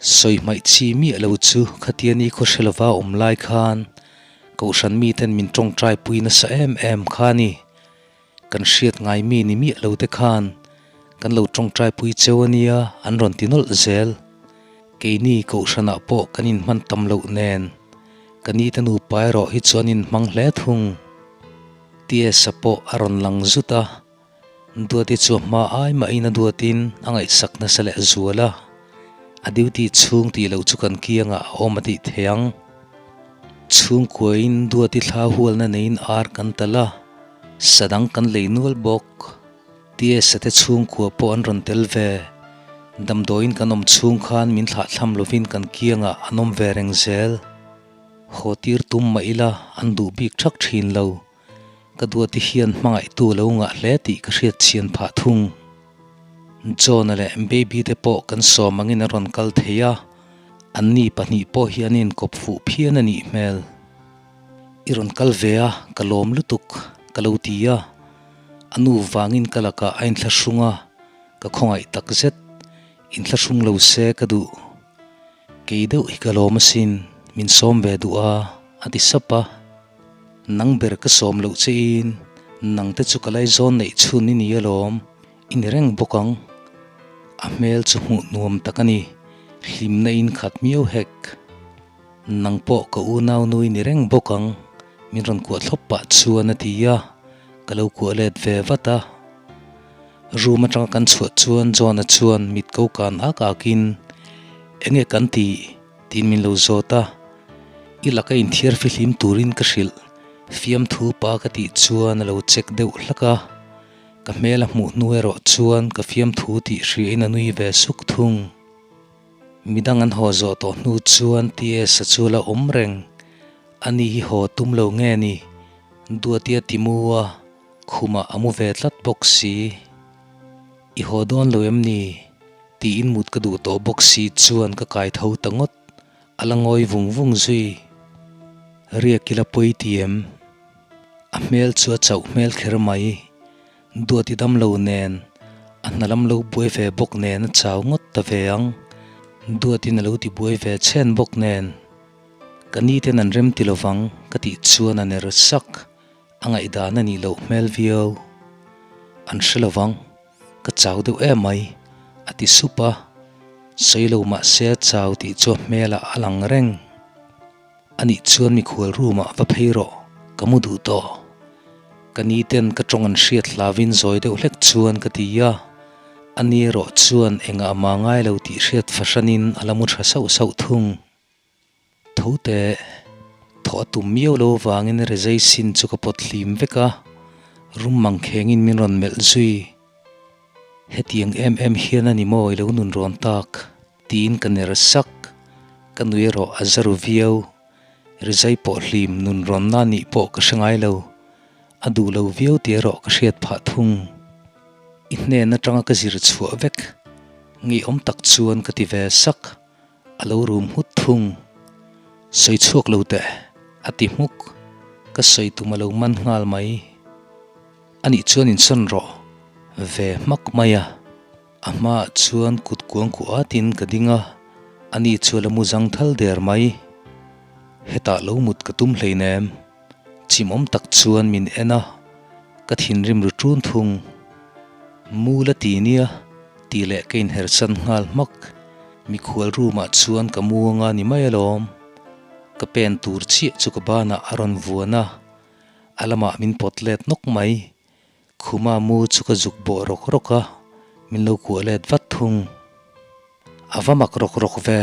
S1: Sawi hmaih chi miah lo chu khatia ni khaw hre lova awm lai khan Kohhran miten min tawngtai pui nasa em em kha a ni. Kan hriat ngai mi ni miah lo te khan kan lo tawngtai pui cheu a nia an rawn ti nawlh zel. Keini Kohhranah pawh kan inhman tam loh nen ka nite nupa erawh hi chuan inhmang hle thung. Tiesa pawh a rawn lang zut a, Duati chu a hma ai mahin a duatin a ngaihsak nasa leh zual a, a duty chhung tih loh chu kan kiangah a awm a tih thei ang. Chhungkuain Duati thla hualna neiin ar kan tal a, sa dang kan lei nual bawk. Tiesa te chhungkua pawh an rawn tel ve. Damdawiin kan awm chhung khan min thlahthlam lovin kan kiangah an awm ve reng zel. Haw tir tum mah ila an duh bik thak thin lo. Ka duati hian hmangaihtu a lo ngah hle tih ka hriat chhian phah thung. John-a leh Baby te pawh kan sawm angin a rawn kal thei a, anni pahnih pawh hi an inkawp fuh phian a nih hmel. I rawn kal ve a, ka lawm lutuk, ka lo ti a. A nu vangin ka lakah a inthlahrung a, ka khawngaih takzet. Inthlahrung lo se ka duh. Kei deuh hi ka lawm asin, min sawm ve duh a, a ti sap a. Nang ber ka sawm loh che in, nang te chu ka laizawn neih chhun i ni alawm, i ni reng bawk ang. A hmel chu hmuh nuam tak a ni, hlimna in khat miau hek. Nang pawh ka unau nu i ni reng bawk ang, min rawn kuah thlawp pah chuan a ti a, ka lo kuah let ve vat a. Room atanga kan chhuah chuan John-a chuan mit ko kan ak akin, Enge kan tih? Tiin min lo zawt a, I laka inthiar fihlim turin ka hrilh, fiamthu pa ka tih chuan a lo check deuh hlak a, ka hmel a hmuh hnu erawh chuan ka fiamthu tih hriain a nui ve suk thung. Midang an haw zawh tawh hnu chuan TS-a chu a la awm reng, ani hi haw tum lo nge ni? Duati a ti mu a, khumah a mu ve tlat bawk si. I haw dawn lo em ni? Tiin mut ka duh tawh bawk si chuan ka kai tho ta ngawt, a la ngawi vung vung zui. Riak ila pawi ti em? A hmel chu a chauh hmel kher mai, duati dam lo nen, a hna lam lo buai ve bawk nen a chau ngawt ta ve ang, duatin a lo ti buai ve chhen bawk nen. Ka ni ten an rem ti lovang ka tih chuan a ner sak, a ngaihdan a nih loh hmel viau. An hre lovang. Ka chau deuh em mai, a ti sup a. Sawi lo mah se a chau tih chu a hmelah a lang reng. Anih chuan mikhual room ah va phei rawh, ka mu duh tawh. Ka ni ten ka tawng an hriat hlavin zawi deuh hlek chuan ka ti a. A ni erawh chuan engah a mah ngai lo tih hriat fahranin a la mu tha sauh sauh thung. Tho teh, thawh a tum miau lo avangin rezai sin chu ka pawt hlim vek a, rum mang khengin min rawn melh zui. Hetiang em em hian a ni maw i lo nun rawn tak? tiin ka ner sak. Ka nui erawh a za ru viau. Rezai pawh hlim nun rawnna nih pawh ka hre ngai lo. A duh lo viau tih erawh ka hriat phah thung. I hnen atanga ka zir chhuah vek. Ngeiawm tak chuan ka ti ve sak, a lo rum nghut thung. Sawi chhuak lo teh, a ti hmuk. Ka sawi tum a lo man nghal mai. Anih chuan insawn rawh ve hmak mai a. A hmaah chuan kut kuang kuah atin ka ding a, ani chu a la mu zang thal der mai. Hetah lo mut ka tum hleinem. Chimawm tak chuan min en a, ka thinrim ru ṭun thung. Mu la ti nia tih leh ka inhersan nghal hmak. Mikhual room ah chuan ka mu anga ni mai alawm. Ka pen tur chiah chu ka banah a rawn vuan a, a lamah min pawt let nawk mai. Khuma mu chu ka zuk bawh rawk rawk a, min lo kuah let vat thung. A va mak rawk rawk ve,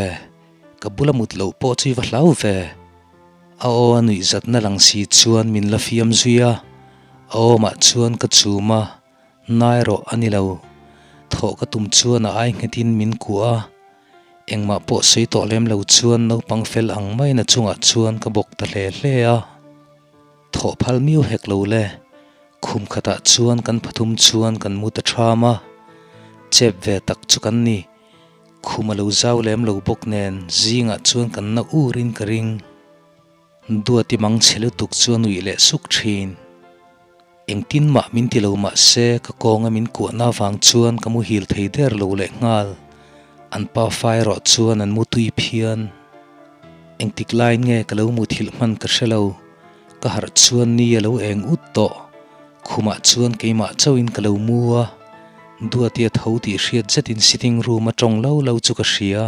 S1: ka bula mut loh pawh chu i va hlau ve. A aw a nuih zatna lang si chuan min la fiam zui a, a awmah chuan ka chum a, na erawh a ni lo. Thawh ka tum chuan a ai nghetin min kuah a, engmah pawh sawi tawh lem lo chuan naupang fel ang maiin a chungah chuan ka bawk ta hle hle a. Thawh phal miau hek lo le. Khum khatah chuan kan pathum chuan kan mu ta ṭham a, chep ve tak chu kan ni. Khum a lo zau lem lo bawk nen zingah chuan kan na urin ka ring. Duati mang chhe lutuk chu a nuih leh suk ṭhin. Engtin mah min ti lo mah se ka kawnga min kuahna avang chuan ka muhil thei der lo leh nghal. An pa fa erawh chuan an mu tui phian. Engtik laiin nge ka lo muthilh hman ka hre lo. Ka harh chuan ni a lo eng ut tawh. Khumah chuan keimah chauhin ka lo mu a, Duati a tho tih hriat zetin sitting room a tawng lo lo chu ka hria.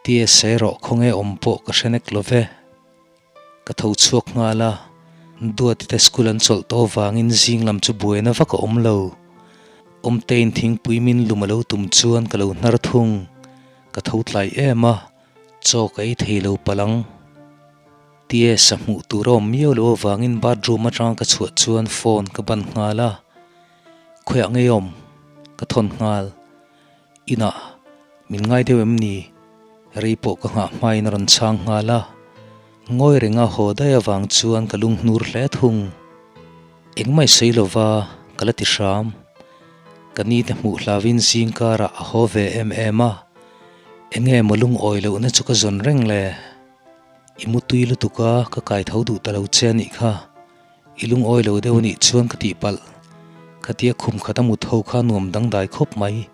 S1: TS erawh khawnge awm pawh ka hre nek lo ve. Ka tho chhuak nghal a, Duati te school an chawlh tawh avangin zing lam chu buaina vak a awm lo. Awmtein thingpui min lum a lo tum chuan ka lo hnar thung. Ka tho tlai em a, chaw ka ei thei lo palh ang. TS a hmuh tur a awm miau loh avangin bathroom atanga ka chhuah chuan phone ka ban nghal a, Khawiah ngei awm? Ka thawn nghal. Inah min ngai deuh em ni? Rei pawh ka nghah hmain a rawn chhang nghal a, ngawi renga haw daih avang chuan ka lunghnur hle thung. Engmah i sawi lova ka la ti hram. Ka nite hmuh hlauhin zingkarah a haw ve em em a, enge maw lungawi lohna chu ka zawn reng le? I mutui lutuk a, ka kai tho duh ta lo che a nih kha. I lungawi lo deuh a nih chuan ka tihpalh. Khatia khum khat a mut ho kha nuam dangdai khawp mai,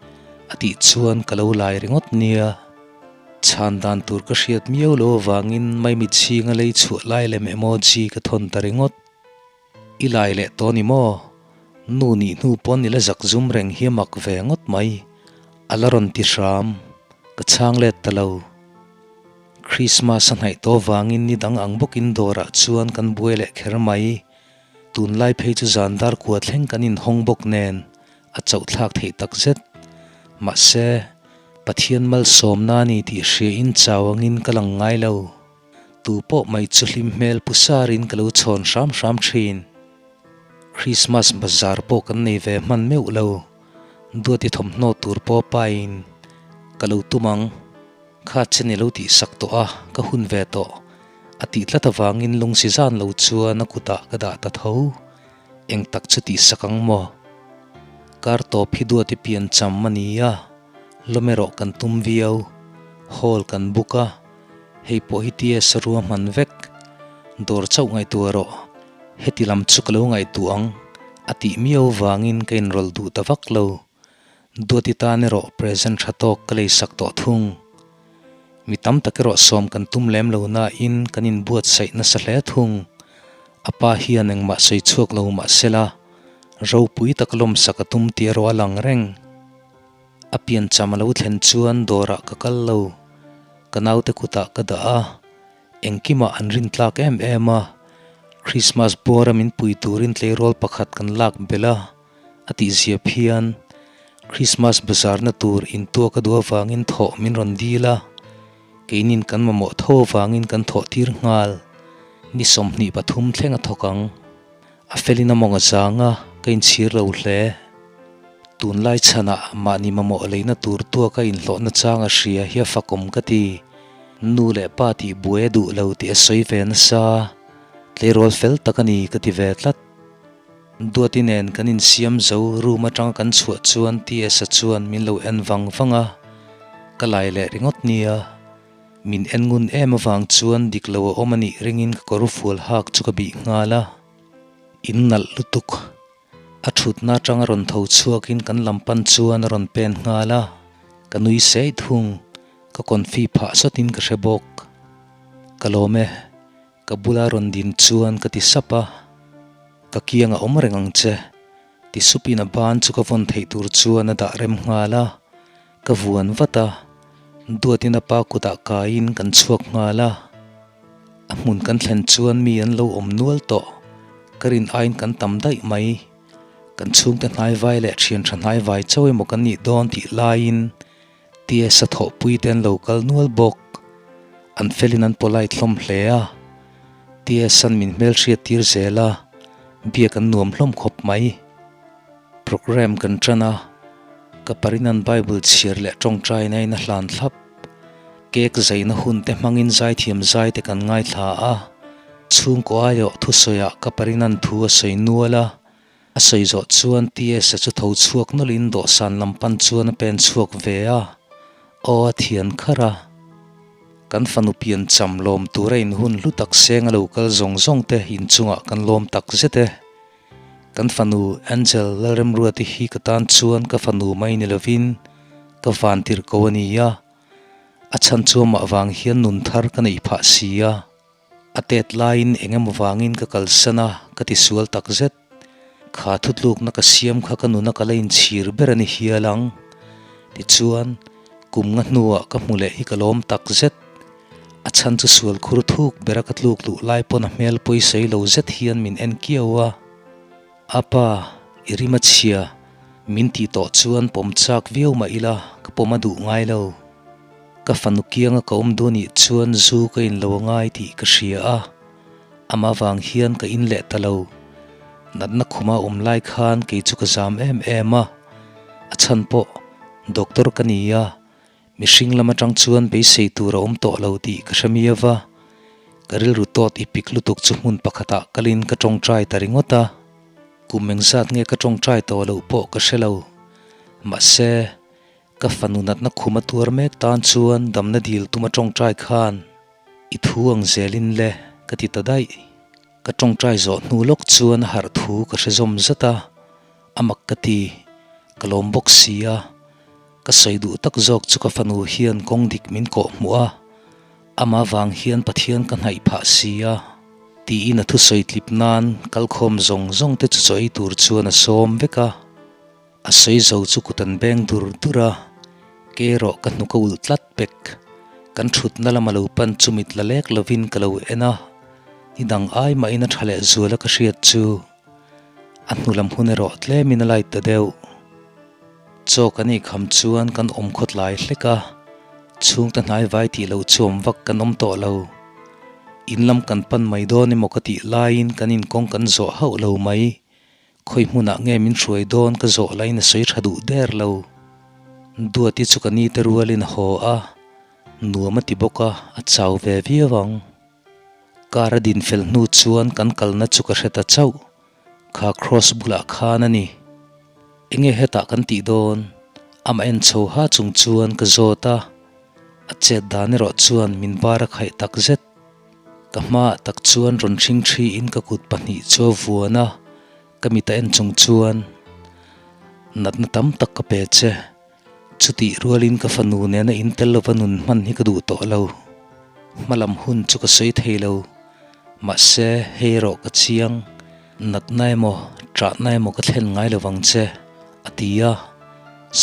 S1: a tih chuan ka lo lai ringawt nia. Chhan dan tur ka hriat miau lo avangin maimit chhinga lei chhuah lai lem emoji ka thawn ta ringawt. I lai leh tawh ni maw? Nu nih hnu pawn i la zak zum reng hi a mak ve ngawt mai, a la rawn ti hram. Ka chhang let ta lo. Christmas a hnaih tawh vangin ni dang ang bawkin dawrah chuan kan buai leh kher mai. Tunlai phei chu zan dar kua thleng kan inhawng bawk nen a chauh thlak theih tak zet. Mahse, Pathian malsawmna a ni tih hriain chau angin ka lang ngai lo. Tu pawh mai chu hlim hmel pu sarin ka lo chhawn hram hram thin. Christmas bazar pawh kan nei ve hman meuh lo. Duati thawmhnaw tur pawh pain ka lo tum ang. Kha chen i lo tihsak tawh a, ka hun ve tawh. A tih tlat avangin lungsi zan lo chuan a kutah ka dah ta tho. Eng tak chu tihsak ang maw? Kar tawp hi duat i pian cham a ni a, lawm erawh kan tum viau. Hall kan book a, hei pawh hi TS a ruahman vek. Dawr chauh ngaihtuah rawh, heti lam chu ka lo ngaihtuah ang, a tih miau vangin ka inrawlh duh ta vak lo. Duati tan erawh present tha tawk ka leisak tawh thung. Mi tam tak erawh sawm kan tum lem lo nain kan inbuatsaih nasa hle thung. A pa hian engmah sawi chhuak lo mah sela, ropui tak lawmsak a tum tih erawh a lang reng. A piancham a lo thlen chuan dawrah ka kal lo. Ka naute kutah ka dah a, engkimah an rintlak em em a. Christmas bawra min pui turin tleirawl pakhat kan lak belh a. A tihzia phian, Christmas bazarna tur intuak a duh avangin thawh min rawn dil a, keinin kan mamawh tho avangin kan thawh tir nghal. Ni 23 thleng a thawk ang. A felin a mawng a zang a, ka inchhir lo hle. Tunlai chhanah mahni mamawh leina tur tuaka inhlawhna chang a hria hi a fakawm ka ti. Nu leh pa tih buai a duh lo tih a sawi ve nasa. Tleirawl fel tak a ni ka ti ve tlat. Duati nen kan insiam zo room atanga kan chhuah chuan TS-a chuan min lo en vang vang a. Ka lai leh ringawt nia. Min en ngun em avang chuan dik lo a awm a nih ringin ka kawr fual hak chu ka bih nghal a. In nalh lutuk. A thutna atanga rawn tho chhuakin kan lam pan chuan a rawn pen nghal a. Ka nui sei thung. Ka confi phah sawtin ka hre bawk. Ka lawm e. Ka bula rawn din chuan ka ti sap a, Ka kiang a awm reng ang che, ti supin a ban chu ka vawn theih tur chuan a dah rem nghal a, ka vuan vat a, duatin a pa kutah kaiin kan chhuak nghal a. A hmun kan thlen chuan mi an lo awm nual tawh, ka rin aiin kan tam daih mai. Kan chhungte hnaivai leh thian tha hnaivai chauh emaw kan nih dawn tih laiin TS a thawhpui te an lo kal nual bawk. An felin an polite hlawm hle a. TS an min hmelhriat tir zel a, biak an nuam hlawm khawp mai. Programme kan tan a, ka parin an Bible chhiar leh tawngtaina in a hlan thlap. Cake zaina hun te hmangin zaithiam zai te kan ngaithla a, chhungkaw aiawh thusawiah ka parin an thu a sawi nual a, A sawi zawh chuan TS-a chu tho chhuak nawlhin dawhsan lam pan chuan a pen chhuak ve a, aw a thian kharh a. Kan fanu pian cham lawm tura inhun hlu tak seng a lo kal zawng zawng te inchungah kan lawm tak zet e. Kan fanu Angel Lalremruati hi ka tan chuan ka fanu mai ni lovin ka vantir ko a ni a, a chhan chu amah vang hian nun thar ka neih phah si a. A tet laiin eng emaw vangin ka kalsan a, ka ti sual tak zet. Kha thutlukna ka siam kha ka nuna ka la inchhir ber a ni hial ang. Tichuan, kum nga hnuah ka hmu leh hi ka lawm tak zet. A chhan chu sual khur thuk bera ka tluk luh lai pawn a hmel pawisawi lo zet hian min en kiau a. A pa, i rim a chhia, min tih tawh chuan pawm chak viau mah ila ka pawm a duh ngai lo. Ka fanu kianga ka awm duh nih chuan zu ka in lo a ngai tih ka hria a, amah vang hian ka in leh ta lo. Natna khuma awm lai khan kei chu ka zam em em a, a chhan pawh doctor ka ni a, mihring lam atang chuan beisei tur a awm tawh lo tih ka hre miau a, ka rilru tawt i pik lutuk chu hmun pakhatah kalin ka tawngtai ta ringawt a, kum engzat nge ka tawngtai tawh loh pawh ka hre lo. Mahse. Ka fanu natna khum a tuar mek tan chuan damna dil tum a tawngtai khan i thu ang zelin le ka ti ta daih. Ka tawngtai zawh hnu lawk chuan a harh thu ka hre zawm zat a, a mak ka ti, ka lawm bawk si a. Ka sawi duh tak zawk chu ka fanu hian kawng dik min kawh hmuh a, amah vang hian Pathian ka hnaih phah si a, tiin a thusawi tlip nan kalkhawm zawng zawng te chu chaw ei tur chuan a sawm vek a. A sawi zo chu kut an beng dur dur a, ke erawh ka hnuk a ulh tlat pek. Kan thutna lama lo pan chu mit la lek lovin ka lo en a, ni dang ai mahin a tha leh zual a ka hriat chu. A hnu lam hun erawh tlemin a light ta deuh. Chaw kan eikham chuan kan awm khawt lai hlek a, chhungte hnai vai tih loh chu awm vak kan awm tawh lo. In lam kan pan mai dawn emaw ka tih laiin kan inkawng kan zawh hauh lo mai. Khawi hmunah nge min hruai dawn ka zawh laiin a sawi tha duh der lo. Duati chu ka nite rualin a haw a, nuam a ti bawk a, a chau ve viau ang. Car a din fel hnu chuan kan kalna chu ka hre ta chauh, kha cross bulah khan a ni. Enge hetah kan tih dawn? Amah en chho ha chung chuan ka zawt a, a chet dan erawh chuan min bar a khaih tak zet. Ka hmaah tak chuan rawn hring thiin ka kut pahnih chu a vuan a, ka mit a en chung chuan, Natna tam tak ka pe che, chutih rualin ka fanu nena in tel lova nun hman hi ka duh tawh lo. Hmalam hun chu ka sawi thei lo, mahse hei erawh ka chiang, natna emaw ṭahna emaw ka thlen ngai lovang che, a ti a,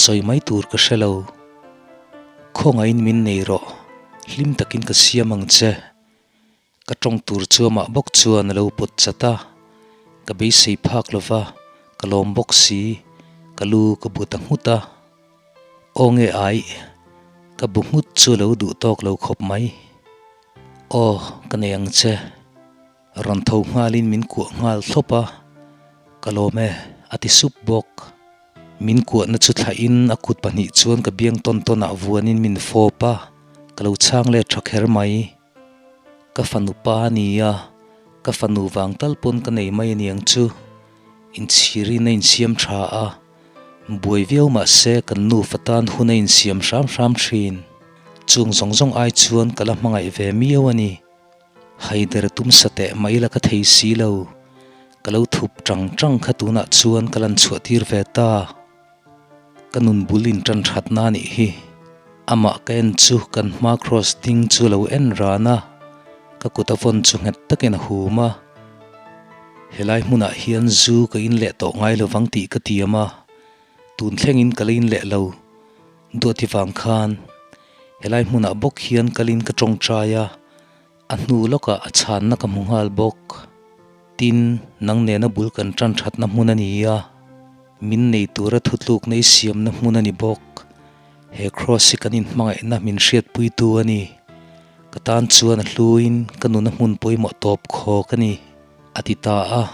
S1: sawi mai tur ka hre lo. Khawngaihin min nei rawh, hlim takin ka siam ang che. Ka tawng tur chu amah bawk chuan a lo pawt chat a, ka beisei phak lo va, ka lawm bawk si, ka lu ka bu ta nghut a. Aw nge aih, ka bu nghut chu a lo duh tawk lo khawp mai. Aw, ka nei ang che. Rawn tho nghalin min kuah nghal thlawp a, ka lawm e, a ti sup bawk. Min kuahna chu thlahin a kut pahnih chuan ka biang tawn tawnah vuanin min fawp a, ka lo chhang let tha kher mai. Ka fanu pa a ni a, ka fanu vang tal pawn ka nei mai aniang chu. Inchhirin a insiam tha a, Buai viau mah se kan nufa tan hun a insiam hram hram thin. Chung zawng zawng ai chuan ka la hmangaih ve miau a ni. Haider tum sa teh mah ila ka thei si lo. Ka lo thup tang tang kha tunah chuan ka lan chhuah tir ve ta. Ka nun bul in tan that na nih hi. Amah ka en chu kan hma cross ding chu lo en ran a, ka kut a vawn chu nghet takin a hum a. Helai hmunah hian zu ka in leh tawh ngai lovang tih ka tiam a, tun thlengin ka la in leh lo. Duati vang khan helai hmunah bawk hian kalin ka tawngtai a, a hnu lawkah a chhanna ka hmu nghal bawk. Tin, nang nena bul kan tan thatna hmun a ni a, min nei tura thutlukna i siamna hmun a ni bawk. He Kross hi kan inhmangaihna min hriatpuitu a ni. Ka tan chuan a hluin ka nuna hmun pawimawh tawp khawk a ni, a ti ta a.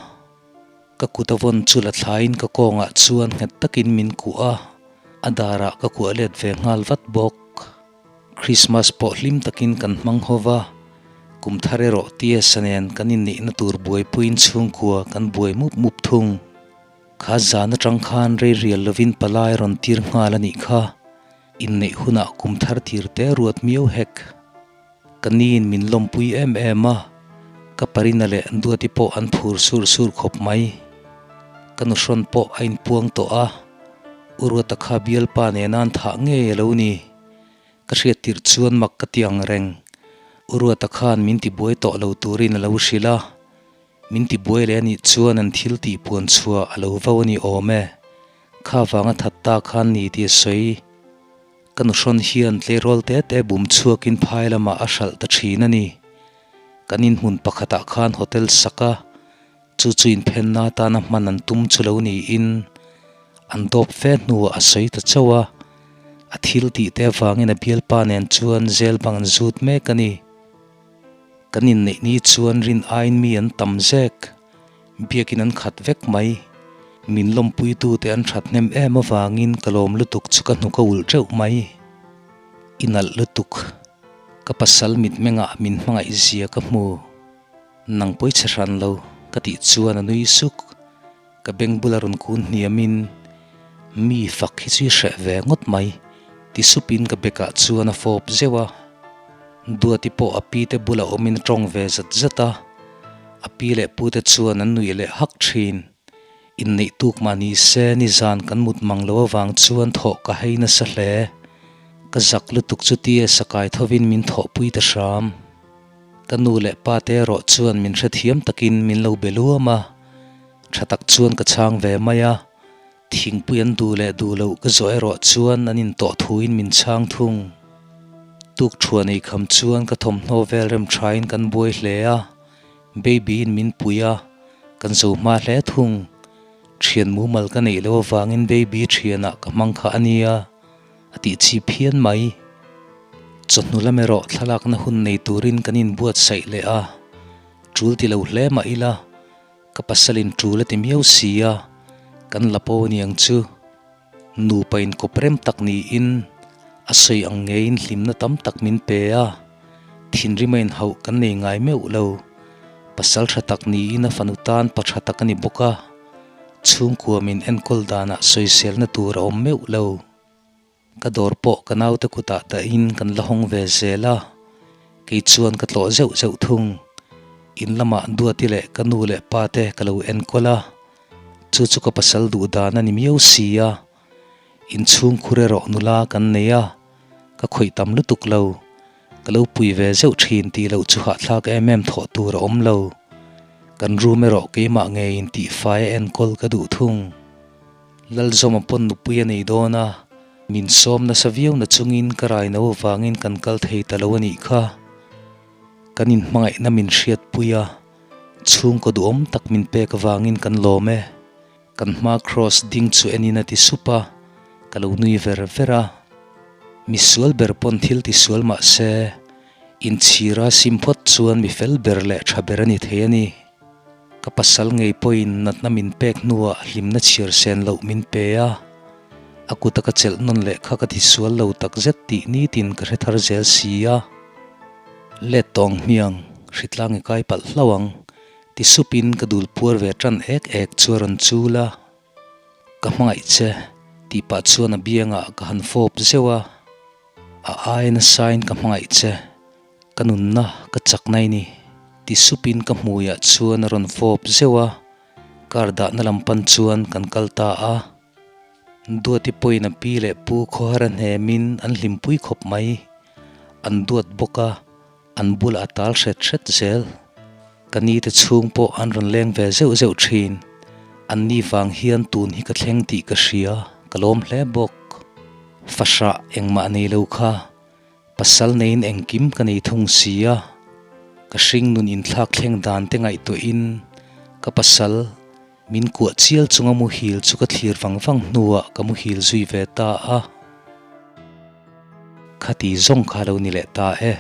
S1: Ka kut a vawn chu la thlaiin ka kawngah chuan nghet takin min kuah a, a darah ka kuah let ve nghal vat bawk. Christmas pawh hlim takin kan hmang ho va, kum thar erawh TS-a nen kan inneihna tur buaipuiin chhungkua kan buai mup mup thung. Kha zan atang khan rei rial lovin palai rawn tir nghal a nih kha, inneih hunah kum thar tir te ruat miau hek. Ka niin min lawmpui em em a, ka parina leh Duati pawh an phur sur sur khawp mai. Ka nuhrawn pawh a inpuang tawh a, U Ruata kha bialpa nena an thah ngei a lo ni. Ka hriat tirh chuan mak ka ti ang reng. U Ruata khan min tibuai tawh lo turin a lo hrilh a, min tibuai leh anih chuan an thil tih puan chhuah a lo vo a ni awm e. Kha vanga that ta khan ni tih a sawi. Ka nuhrawn hian tleirawl te te bum chhuakin phai lamah a hralh ta thin a ni. Kan inhmun pakhatah khan hotel sak a, chu chu inphenna atana hman an tum chu lo niin an dawp fe hnuah a sawi ta chauh a. A thil tih te avangin a bialpa nen chuan zel bang an zut mek a ni. Kan inneih ni chuan rin aiin mi an tam zek. Biakin an khat vek mai. Min lawmpuitute an that hnem em avangin ka lawm lutuk chu ka hnuk a ulh teuh mai. I nalh lutuk. Ka pasal mitmengah min hmangaih zia ka hmu. Nang pawi che hran lo, ka tih chuan a nui suk. Ka beng bula rawn kun hniamin, Mi fak hi chu i hreh ve ngawt mai, ti supin ka bekah chuan a fawp zeuh a. Duati pawh a pi te bula awmin a tawng ve zat zat a, a pi leh pu te chuan an nuih leh hak thin. Inneih tuk mah ni se nizan kan mut mang lo avang chuan thawh ka hei nasa hle. Ka zak lutuk chu tia sakai thovin min thawhpui ta hram. Ka nu leh pa te erawh chuan min hrethiam takin min lo be luam a, tha tak chuan ka chhang ve mai a, thingpui an duh leh duh loh ka zawh erawh chuan an intawh thuin min chhang thung. Tuk thuah nei kham chuan ka thawmhnaw vel rem thain kan buai hle a, baby in min pui a, kan zo hma hle thung. Thian mumal ka neih loh avangin baby thianah ka hmang kha a nia. A tih chi phian mai. Chawhnu lam erawh thlalakna hun nei turin kan inbuatsaih leh a, tul ti lo hle mah ila, ka pasalin tul a ti miau si a, kan la po aniang chu. Nupa inkawp rem tak niin a sawi ang ngeiin hlimna tam tak min pe a, thinrim a inhauh kan nei ngai meuh lo. Pasal tha tak niin a fanu tan pa tha tak a ni bawk a. Chhungkua min enkawl danah sawiselna tur a awm meuh lo. Ka dawr pawh ka naute kutah dahin kan la hawng ve zel a, kei chuan ka tlawh zeuh zeuh thung. In lamah Duati leh ka nu leh pa te ka lo enkawl a, chu chu ka pasal duh dan a ni miau si a. Inchhungkhur erawh nula kan nei a, ka khawih tam lutuk lo. Ka lo pui ve zeuh thin tih loh chu hahthlak em em thawh tur a awm lo. Kan room erawh keimah ngeiin tihfai a enkawl ka duh thung. Lalzawma pawn nupui a nei dawn a, min sawm nasa viau na chungin ka raino avangin kan kal thei ta lo a nih kha. Kan inhmangaihna min hriatpui a, chhungkaw duhawm tak min pek avangin kan lawm e. Kan hma cross ding chu enin a ti sup a, ka lo nui ver ver a. Misual ber pawn thil ti sual mah se, inchhira sim phawt chuan mi fel ber leh tha ber a ni thei a ni. Ka pasal ngei pawhin natna min pek hnuah hlimna chhiar sen loh min pe a, a kuta ka chelh nawn leh kha ka ti sual lo tak zet tih nitin ka hre thar zel si a. Let tawng hmiang, hritlang i kai palh hlauh ang. Ti supin ka dul puar ve tan ek ek chu a rawn chul a, Ka hmangaih che, Tih pah chuan a biangah ka han fawp zeuh a, a aia nasain ka hmangaih che, ka nunna ka chakna i ni, ti supin ka hmuiah chuan a rawn fawp zeuh a, car dahna lam pan chuan kan kal ta a. Duati pawhin a pi leh pu khawhar a hnemin an hlimpui khawp mai, an duat bawk a, an bulah a tal hret hret zel. Ka ni te chhung pawh an rawn leng ve zeuh zeuh thin. An ni vang hian tun hi ka thleng tih ka hria, ka lawm hle bawk. Fahrah engmah nei lo kha, pasal neiin engkim ka nei thung si a. Ka hring nun inthlak thleng dan te ngaihtuahin ka pasal min kuah chial chunga muhil chu ka thlir vang vang hnuah ka muhil zui ve ta a. Khati zawng kha lo ni leh ta e.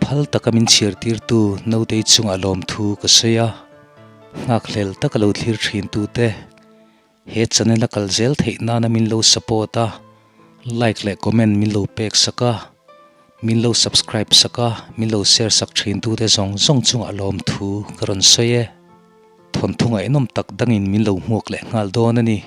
S1: Phal taka min chhiartirtu Notei chungah lawmthu ka sawi a, nghakhlel taka lo thlir thintute he channel a kal zel theih nana min lo support a, like leh comment min lo pek sak a, min lo subscribe sak a, min lo share sak thintute zawng zawng chungah lawmthu ka rawn sawi e. Thawnthu ngaihnawm tak dangin min lo hmuak leh nghal dawn a ni.